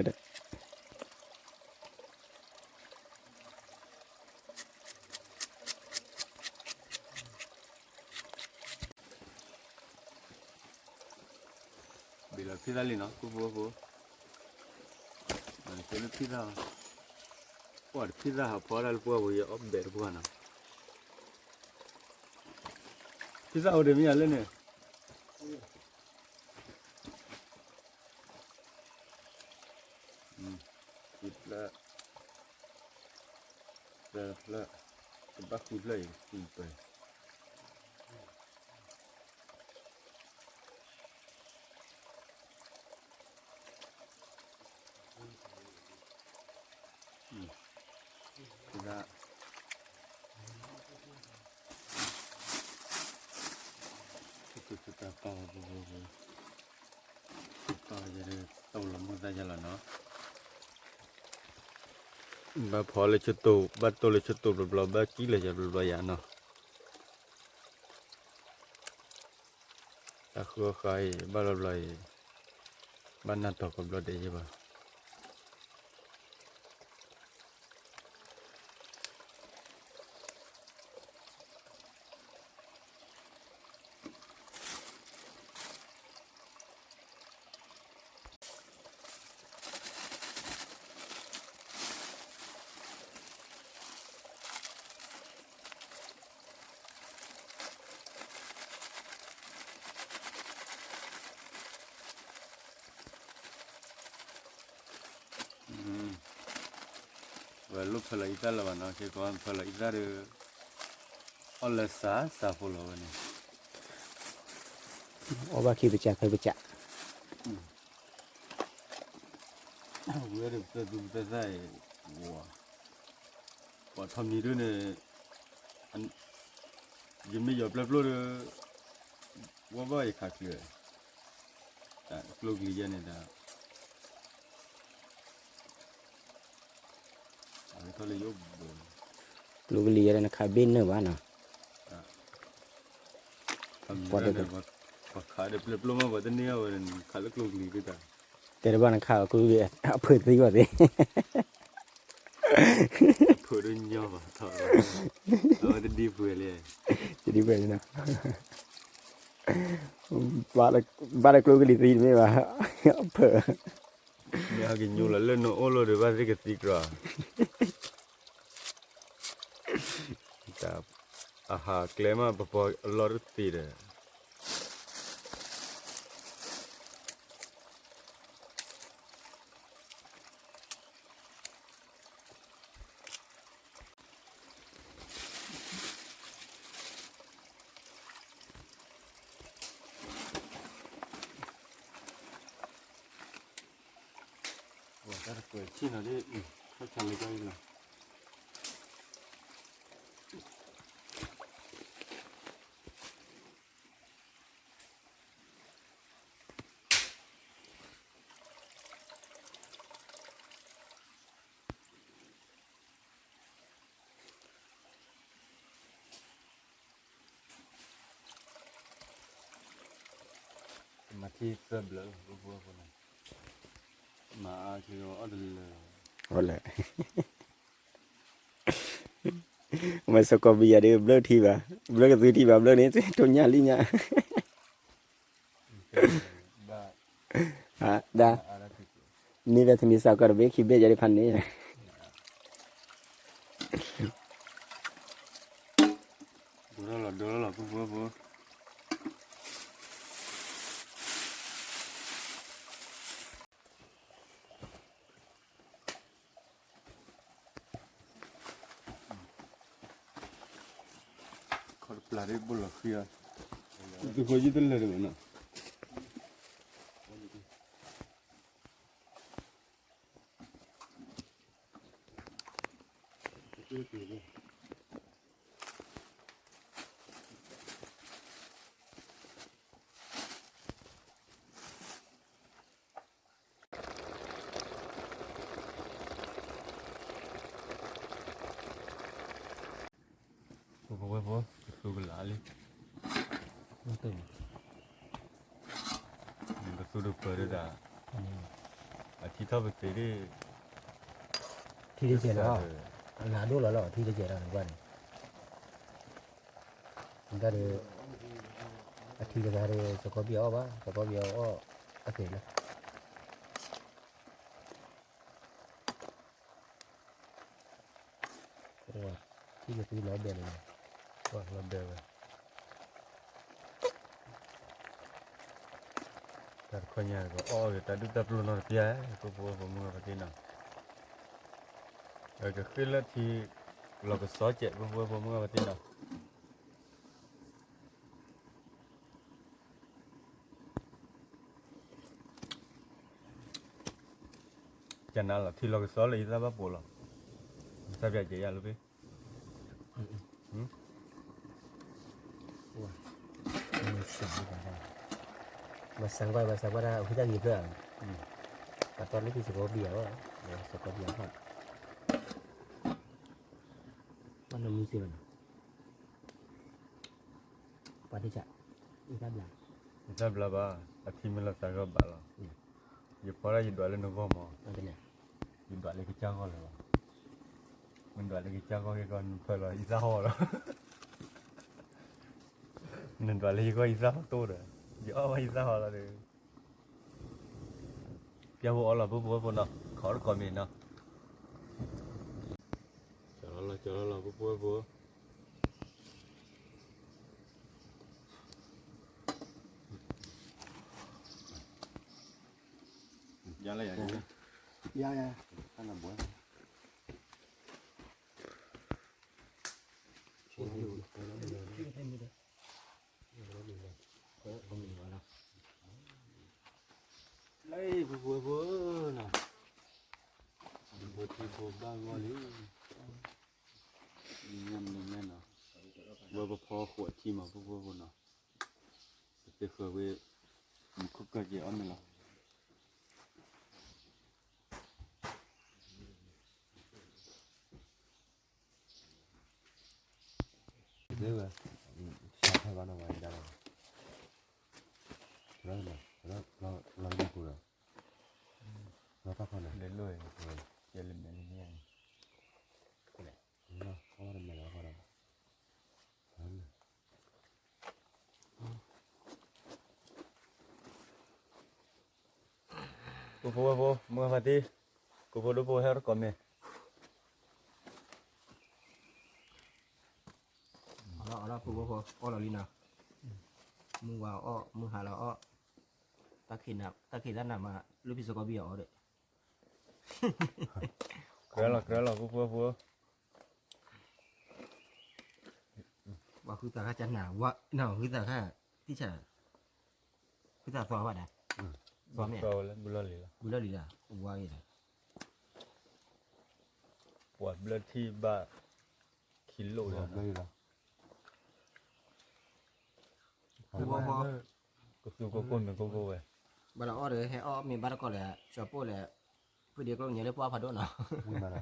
ံသၣ်ဟးဖီတၢ်လၢပှၢ်ပူၤ ယအီၣ်ဘဲးတပှၢ်နီၤ ဖံသၣ်အိၣ်ဒံးမ့ၢ်ယၤလၢန့ၣ် ခံဖျၢၣ် သၢဖျၢၣ် ကဘၣ်ဃုဖျၢၣ်အံၤ သံပၢၤ ဒၣ် သုတၢ်ပာ်ဝဲပူၤပူၤပူၤ သုတၢ်ယဲတၢ်လီၤမုၢ်သၣ်ယဲလီၤနီၤ ဘၣ်ဖီလၢဆတိၢ် ဘၣ်တိၢ်လၢဆတိၢ်ဘျီဘျီ ဘၣ်ကံၣ်လၢယၤဘျီဘျီယၤနီၤ တၢ်ဃုအီၣ်ဃါအံၤ ဘၣ်ဘျီဘျီအံၤ ဘၣ်နၢ်တီၤကဘျီဒဲးယဲဘၣ်. ဝဲလိၣ်ဖၢလီၤအံသၣ်လၢၤဘၣ်နီၤ, ခဲကီးဖၢလီၤအံသၣ်ဒီး အီၣ်လၢစးစးဖိလီၤဝဲန့ၣ်, အီၣ်ဘၣ်ခံပစးဖဲပစး, ဝဲဒၣ်ပသၢသူပသၢသၣ်အံၤ, ပှၤထီၣ်မံၤဒ်န့ၣ်, ယမ့ၢ်ယီၤပျဲၢ်ပျိၢ်ဒီး, ဝဲဘၣ်ယခးချုး, ကျိကလံၤယဲန့ၣ်ဒီး ကျိကလံၤယဲဒီးနခးဘ့ၣ်နၢၣ်ဘၣ်နီၤ, ပှၤခးဒီးပျဲၢ်ပျိၢ်မး ပှၤတန့ၢ်အီၤဝဲန့ၣ် ခးလၢကျိကလံၤဒ်တၢ်, တဲတဘၣ်နခးအီၤကျိကလံၤ အဖုးသံဘၣ်သ့ၣ် ဖိဒိၣ်ညီဘၣ်ထီၣ်, အဝဲတဒံပှဲၤလံ, တဒံပှဲၤလံနီၤ, ဘၣ်ဒီးကျိကလံၤသံတမ့ၢ်ဘၣ်, အဖုး, မ့ၢ်ဟဲကညိလီၤလၢနအိၣ်လီၤဒီးဘၣ်သ့ၣ်ကသံကြၢး, အဟးကျဲမးပပီၤအလီၢ်တသ့ဒီး ဝဲတၢ်တကွဲးဆ့ၣ်နီၤဒ်, ထီၣ်ဆါလၢကီၢ်အံၤလီၤ. မၤထံသၢဘျၢလီၤ, မၤအါက့ၤအီၣ်တလၢာ်, အီၣ်လၢာ်, မ့ၢ်စီၤကီးဘံယၤဒီး ဘျၢထံဘၣ်, ဘျၢကသုထံဘၣ်, ဘျၢန့ၣ် တိၢ်ညၣ်လံညၣ်, ဒၣ်, န့ၣ်ဒီး ထမံၤစးကီးတဘ့ၣ်ခံဘ့ၣ်ယၤဒ်ဖးန့ၣ် ဒိလီၤလီၤ ဒိလီၤလီၤ ဖိဖိဖိ, ခီတပျၢ်ဒ်ဘိလီၤဃံအီၤ, သုဃီယုၢ်တလၢာ်တမ့ၢ်နီၤ. ဖိဖိဖိဖိ, ကသူကလးလံ, ကသူတပၢၤဒၣ်, အထံထီၣ်ပသ့ဒ်, ထံတစဲးလီၤ, အနၢ်ဒိၣ်လီၤလီၤ ထံတစဲးလီၤန့ၣ်ဘၣ်န့ၣ်, တၢ်ဒီး, အထံတဂၤဒီး စီၤကီးဘံၣ်အီၣ်ဘၣ် စီၤကီးဘံၣ်အီၣ်, အသ့ၣ်လီၤ. ထံကသံလီၤဘဲလီၤ, လီၤဘဲဝဲ, တၢ်တခီညါကအီၣ်ဂ့ၤတၢ်ဒူၣ်တၢ်ပျိၢ်နီတပျၢ်, ဖိဖိဖိမုၢ်ဂၤပသ့ၣ်နီၤ, ကဃ့လၢထံ, လီၤကစီစဲး ဖိဖိဖိမုၢ်ဂၤပသ့ၣ်နီၤ. ကနၤလီၤ ထံလီၤကစီလၢယသးဘၣ်ပိာ်လီၤ, သးပျၢ်ကဲယၤလၢဖဲ, မၤစၢၤကွၢ် မၤစၢၤကွၢ်ဒၣ် ဝံသၣ်ဂ့ၤဖျၢၣ်, ပှၤတီလၢဖံစီၤကီးဘံၣ်အီၤ, စီၤကီးဘံၣ်အီၤ, ဘၣ်နီၢ်မုၢ်စ့ၢ်ဘၣ်နီၤ, ပှၤတဆး, ယသးဘျါ, ယသးဘျါဘၣ်, အထံမ့ၢ်လီၤသးဂီၢ်ဘၣ်လီၤ, ယဖီဒၣ်ယဒွးလၢနဂီၢ်မး, ယဒွးလၢကစၢ်ဂီၢ်လၢၤဘၣ်, မ့ၢ်ဒွးလၢကစၢ်ဂီၢ်က့ၤကီး နဖၢလီၤအံသၣ်ဟီလီၤ, နဒွးလၢယဂီၢ်အံသၣ်ဟီတိၢ်ဒီး, ယအီၣ်ဘၣ်အံသၣ်ဟီလီၤဒီး, ပျၢ်ဖိအီလီၤ ပုၢ်ဖိဝဲၢ်ဖိနီၤ, ခီတကိးမ့ၢ်နီၤ, ကၠီလီၤလီၤ ကၠီလီၤလီၤ ပုၢ်ဖိဝဲၢ်ဖိ ယၤလၢယၤ, ယၤယၤ, တၢ်နဘွဲ, လၢဖိဖိဖိနီၤ, ဖိထံဖိဘၣ်ဂီၢ်လံ, ညံ့ညံ့နီၤ, ဝဲပဖီဃိးထံမး ဖိဖိဖိနီၤ, ပသ့ဃၢၤဝဲ, မူခိၣ်ကၢက့ၤအီၣ်မ့ၤလီၤ. ဒ်ဝဲ, ဆါဖဲဘၣ်နီၤဝဲဒၣ်လီၤ, လီၤလီၤလီၤလီၤလီၤလီၤ, လီၤတၢ်ခီန့ၣ်, လၢလီၢ်, ယဲလၢမဲာ်လၢမဲာ်, လီၤအီၣ်တမဲာ်လီၤဃီဒီး, ပုၢ်ဖိဝဲၢ်ဖိ မုၢ်ဂၤဖါတံၢ်, ကိးဖိဒိၣ်ဖိဟဲတကိးမ့ၢ်, အီၣ်လီၤ အီၣ်လီၤ ပုၢ်ဖိဖိ အီၣ်လီၤလံနီၤ, မုၢ်ဝါအီၣ် မုၢ်ဟါလီၤအီၣ်, တၢ်ခံးတၢ်နးမး လူၢ်ဖံးစကီးဘံၣ်အီၣ်ဒီး, ကြၢးလီၤ ကြၢးလီၤ ပုၢ်ဖိဖိ ဝဲဃုသးခါကနၤ ဝဲနီၤ ဃုသးခါ ထံၣ်ဆၣ်, ဃုသးသီဘၣ်ဒၣ်, သီမ့ၢ်, ဘုလီၢ်လံၤလီၤ, ဘုလီၢ်လံၤလီၤ ဝါဂ့ၤလီၤ, ပှၤဘျၢထံၣ်ဘၣ်, ခံလိၣ်လီၤ, ကသူကကိၢ်မ့ၢ်ကကိၢ်ဝဲ, ဘၣ်လီၤအီၣ်ဒီး ဟဲအီၣ်မ့ၢ်ဘၣ်တကီၢ်လၢ ကၠီပိၢ်လၢ, ဖုဒံးကျိၣ်ညါလၢပှၢ်ဖးဒိၣ်နီၤ,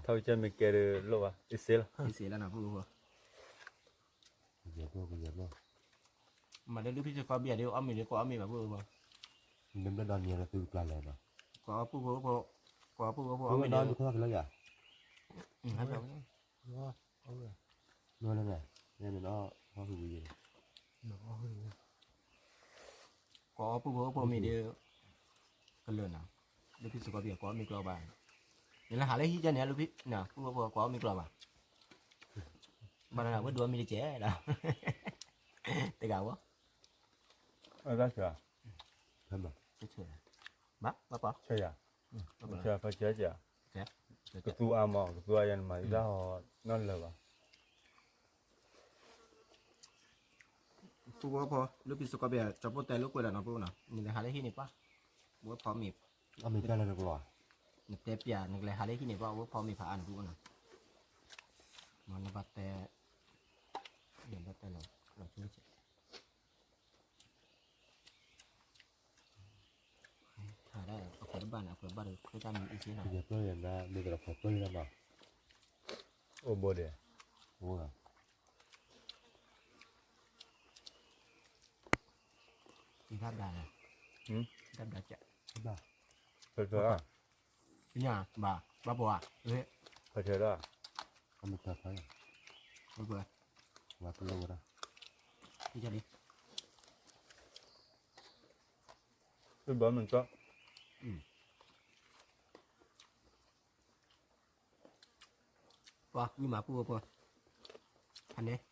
ထီၣ်ကစၢ်မ့ၢ်ကဲဒီးလိၣ်ဘၣ် အ့ၣ်စ့လီၤ, အ့ၣ်စ့လီၤနီၤ ပုၢ်ဖိ မ့ၢ်လၢလူၢ်ဖံးစကီးဘံၣ်ဒီး အီၣ်မ့ၤဒီး ကွၢ်အီၣ်မ့ၤဘၣ် ပုၢ်ဖိ, နမ့ၢ်ဒီးန့ၣ်လၢသုကပျၢ်လဲၣ်နီၤ, ကွၢ်အီၣ်ပုၢ်ဖိဖိ, ကွၢ်အီၣ်ပုၢ်ဖိဖိ အီၣ်မ့ၤဒီး, ကွၢ်အီၣ်ပုၢ်ဖိဖိမ့ၤဒီး, ကလၢာ်နီၤ, လူၢ်ဖံးစကီးဘံၣ်ကွၢ်အီၣ်မ့ၤကျီဘၣ်, နလဲၤဟးလၢဟံၣ်ကဲန့ၣ် လူၢ်ဖံး, ပုၢ်ဖိကွၢ်အီၣ်မ့ၤကျီဘၣ်, ဘၣ်နဝဲဒိးအီၣ်မ့ၤတကဲးဒီး, တဂၤဝဲ, ဘၣ်, ဘၣ်ပှၤ, ကသူအါမး ကသူအါယၤနမၤတၢ်ဟီနီတလၢာ်ဘၣ် ပုၢ်ဖိဖိ လူၢ်ဖံးစကီးဘံၣ် ကၠီပိၢ်တဲလိာ်ကွဲးလီၤနီၤ ပုၢ်ဖိနီၤ နလဲၤဟးလၢဟံၣ်န့ၣ်ပှၢ်, ဝဲဖီမ့ၤ, အမ့ၢ်တၢ်လဲၤတကျိၤဧါ, နတဲပျး နကလဲၤဟးလၢဟံၣ်န့ၣ်ပှၢ် ဝဲဖီမ့ၤဖးအါန့ၣ် ပုၢ်ဖိနီၤ, မ့ၢ်နဘၣ်တဲ, နဘၣ်တဲလီၤ, လီၤဆိကဲး အခွဲးတဘၣ်န့ၣ် အခွဲးဘၣ်ဒီး ခ့တၢ်မံၤအံၤစ့နီၤ, ယပျၢ်ယၤနၤ မ့ၢ်တရခွဲးပျၢ်ယၤမး, အိၣ်ဘိဒဲး, အိၣ်, တၢ်ဘျါန့ၣ်, တၢ်ဘျါကဲ, ဘၣ်, ဖဲဖဲ, ညါ, ဘၣ်, ဘၣ်ပှၤ, ဖဲဖဲဒၣ်, အမ့ၢ်ဖဲဖဲ, ဘၣ်ပှၤ, ဝါကလိဝဲဒၣ်, ဖဲဖဲလံ ဘၣ်မ့ၢ်ကီ, ပှၤမံမၤပူၤဝဲပှၤ, ဖးန့ၣ်,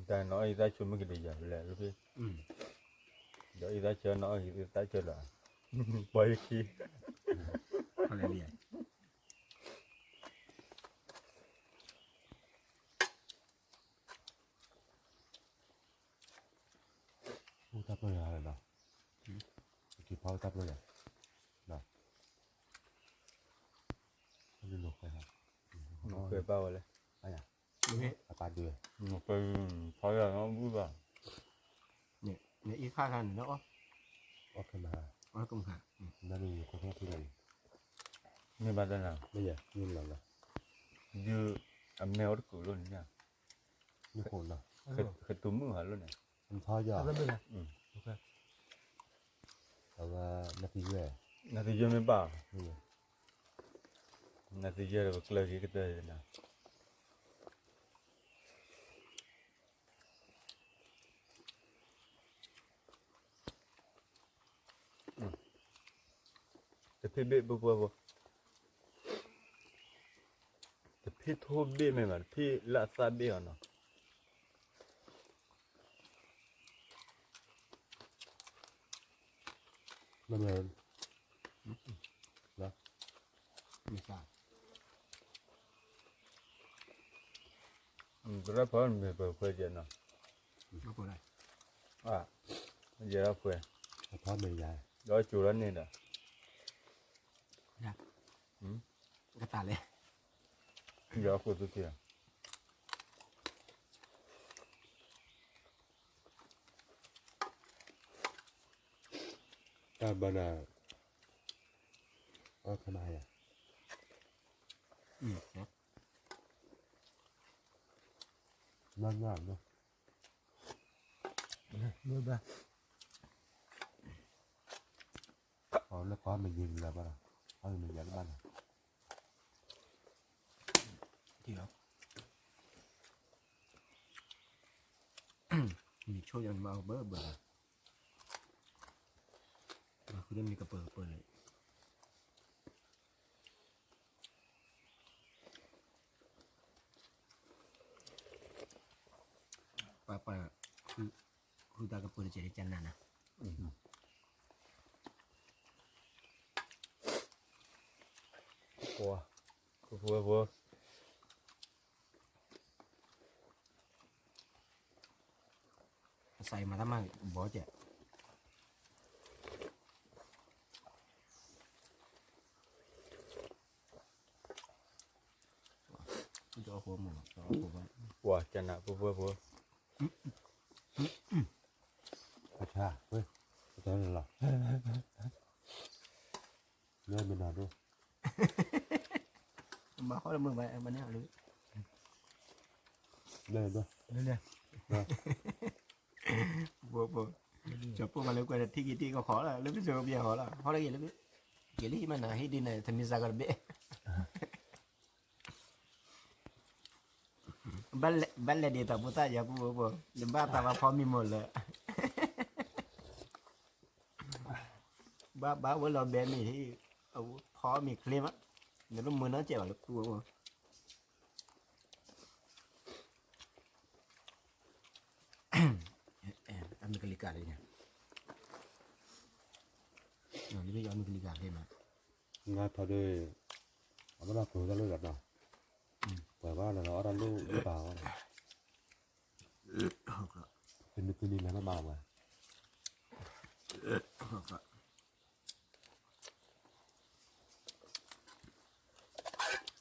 တၢ်နီၢ်အံၤသးဆိမ့ၢ်ကဒံးယၤလဲၣ်, ဒီးအံၤသးဆၢနီၢ်အံၤသးဆၢလီၤ, ပှၤယခံ, အိၣ်တၢ်ပၢၢ်ယၤလီၤ, က့ၤဖီတၢ်ပၢၢ်ယၤ, နခွဲးဘၣ်ဝဲလဲၣ်, အပၢ်ဒုး, ဖီယၤနီၢ်ဘူၣ်ဘၣ်, နအံၤခါခါန့ၣ်လၢအီၣ်, အီၣ်ကမၤ, အီၣ်ကမၤ, နမ့ၢ်ယခိၣ်ဖဲဖုလီၤအံၤ, မ့ၢ်ဘၣ်တၢ်နၤ, မ့ၢ်ယၤ, မ့ၢ်လီၤလီၤ, ဒုးအမဲအီၤတကူာ်လိၣ်န့ၣ်ညါ, မ့ၢ်ဃိနီၤ, ဃဲၤတူာ်မုၣ်ဟးလိၣ်န့ၣ်, မ့ၢ်ထီယၤ, အဝဲ, နသံယဲၢ်, နသံယဲၢ်မ့ၢ်ဘၣ်, နသံယဲၢ်ဒီးပကျၢၢ်က့ၤကတၢၢ်နၤ တဖ့ဘ့ၣ်ပပှၢ်ဖိ, တဖ့ထိဘ့ၣ်မ့ၢ်ဘၣ်, တဖ့လၢအသၣ်ဘ့ၣ်အီၤနီၤ. ကရၢဖီမ့ၢ်ပှဲၤကဲနီၤ, ယဲၢ်ဖှဲ, ဒီးကၠိၤလီၤန့ၣ်ဒီး, ကတၢ်လဲၣ်, ယဲၢ်ဖှဲသုက့ၤ တၢ်ဘၣ်နၤ, အီၣ်ခနယၤ, နနၤ, လၢခီမ့ၢ်ယံၤလၢၤဘၣ်, ခီမ့ၢ်ယံၤလၢၤဘၣ်လီၤ, မ့ၢ်ဆိၣ်ယၤမၤအီၤဘၢဘၢ, မ့ၢ်ကပၢၤကပၢၤလၢ ပှၤပှၤ, ဃုတၢ်ကပၢၤတစဲးန့ၣ်ကနၤနၤ, ပှၤ, ပှၤ, ပှၤ, အစးအံၤမၤတၢ်မၤဘီကဲး, ပှၤကနၣ်ပှၤပှၤပှၤ, အဆါ, ပတၢ်လီၤ, လၢမနၤဒိၣ်, မၤဃီလၢမုၢ်ဘၣ်မၤန့ၢ်အီၤလၢ, လၢဒိၣ်, ကၠီပိၢ်မၤလၢကွဲးထံက့ၤထံကီၢ်ဃီလီၤ လၢပစိၤကပျဲၢ်ဃီလီၤ ဟီၣ်တဂ့ၤလၢ, က့ၤလံဟံၣ်မနၤဟံၣ်ဒ်န့ၣ် သမံသးကတဘ့ၣ် ဘၣ်လဲၤဒ်သိးဖိသၣ်ယၤပူဖိ, နဘၣ်သးဘၣ်ဖီမံၤမိၢ်လၢာ်, ဘၣ်ဘၣ်ဝဲလီၤဘဲမ့ၢ်ဟံၣ်, ဖီမ့ၢ်ချ့မး, နတမုာ်နီတစဲးဘၣ်လၢပူဖိ, အမုၢ်ကလံၤကၢ်လံန့ၣ်, လၢယအမုၢ်ကလံၤကၢ်လံမး, ငါထီၣ်ဒီး, အဘၣ်ဘၣ်ကိၢ်တၢ်လိၣ်ဒီးနီၤ, ပှၤဘၣ်လီၤအီၣ်တၢ်လိၣ်လၢပာ်ဝဲ, တနံၤတနံၤလဲၤ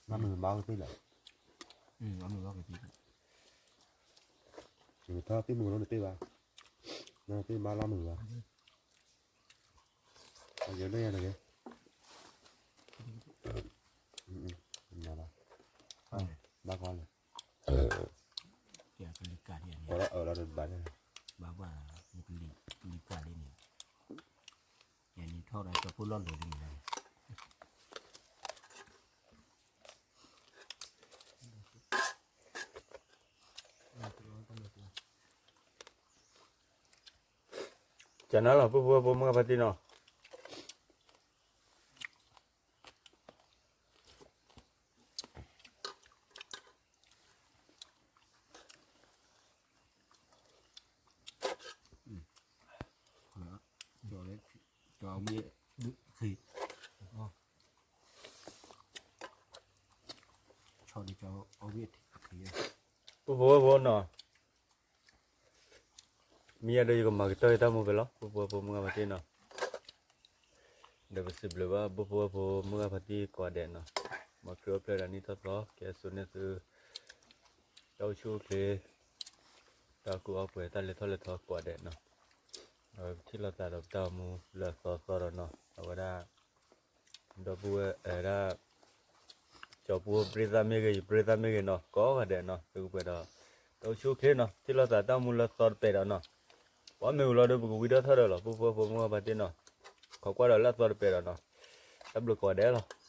မးမးဝဲ, မ့ၢ်မၤကသ့လၢ, ယကထီၣ်သ့ၣ်မုၢ်ကနီၤတသ့ဘၣ်, နသ့ၣ်မၤလီၤမုၢ်ဘၣ်, ယဒၣ်ယၤတဂ့ၤ, ဘၣ်ကီလၢ, ကလံၤကၢ်လံန့ၣ်, ဘၣ်ဘၣ်, ကလံၤကၢ်လံန့ၣ်, ယန့ၣ်ထီၣ်ဒီးကၠီဖိလီၢ်လၢာ်လံန့ၣ်လီၤ. ကနၣ်လီၤ ပုၢ်ဖိဝဲၢ်ဖိ မုၢ်ဂၢ်ဖါတံၢ်နီၤ. ပုၢ်ဖိဝဲၢ်ဖိနီၤ, မ့ၢ်ယၤဒီးယကမၤကတၢၢ်ယတၢ်မူဖဲလီၤ ပုၢ်ဖိဝဲၢ်ဖိ မုၢ်ဂၢ်ဖါတံၢ်နီၤ. ဒီးပစံးဘျုးဘၣ် ပုၢ်ဖိဝဲၢ်ဖိ မုၢ်ဂၢ်ဖါတံၢ်ကိးဂၤဒဲးနီၤ, မ်ခရံာ်အိၣ်ဖျဲၣ်ဒီးနံၣ်ထီၣ်သီ ကဲစိာ်န့ၢ်သု တၢ်အိၣ်ဆူၣ်အိၣ်ချ့ တၢ်ကူၣ်အီၣ်ပှဲၤ တၢ်လဲၤထီၣ်လဲၤထီကိးဂၤဒဲးနီၤ. ဒီးပထံၣ်လိာ်သးဒီးပတၢ်အိၣ်မူလၢအသီသီဒီးနီၤ, အဝဲဒၣ် ဒီပုၢ်ဝဲၢ် အဲၣ်ဒၣ် ဒီပုၢ်ဝဲၢ်ပြ့သၣ်မ့ၢ်ဂ့ၤ ယပြ့သၣ်မ့ၢ်ဂ့ၤနီၤ ကိးဂၤဒဲးနီၤ သုကပှဲၤဒီး တၢ်အိၣ်ဆူၣ်အိၣ်ချ့နီၤ ထံၣ်လိာ်သးတၢ်မူလၢသီတပဲာ်ဒီးနီၤ ပှၤမ့ၢ်ဝံၤလီၤဒီး ပကဝံထီၣ်ထီၣ်ဒီးလီၤ ပုၢ်ဖိဝဲၢ်ဖိမုၣ်ဂၤပှၤတ့ၢ်နီၤ ခိးကွၢ်ဒီးလၢအသီတပဲာ်ဒီးနီၤ တၢ်ဘျုးကိးဂၤဒဲးလီၤ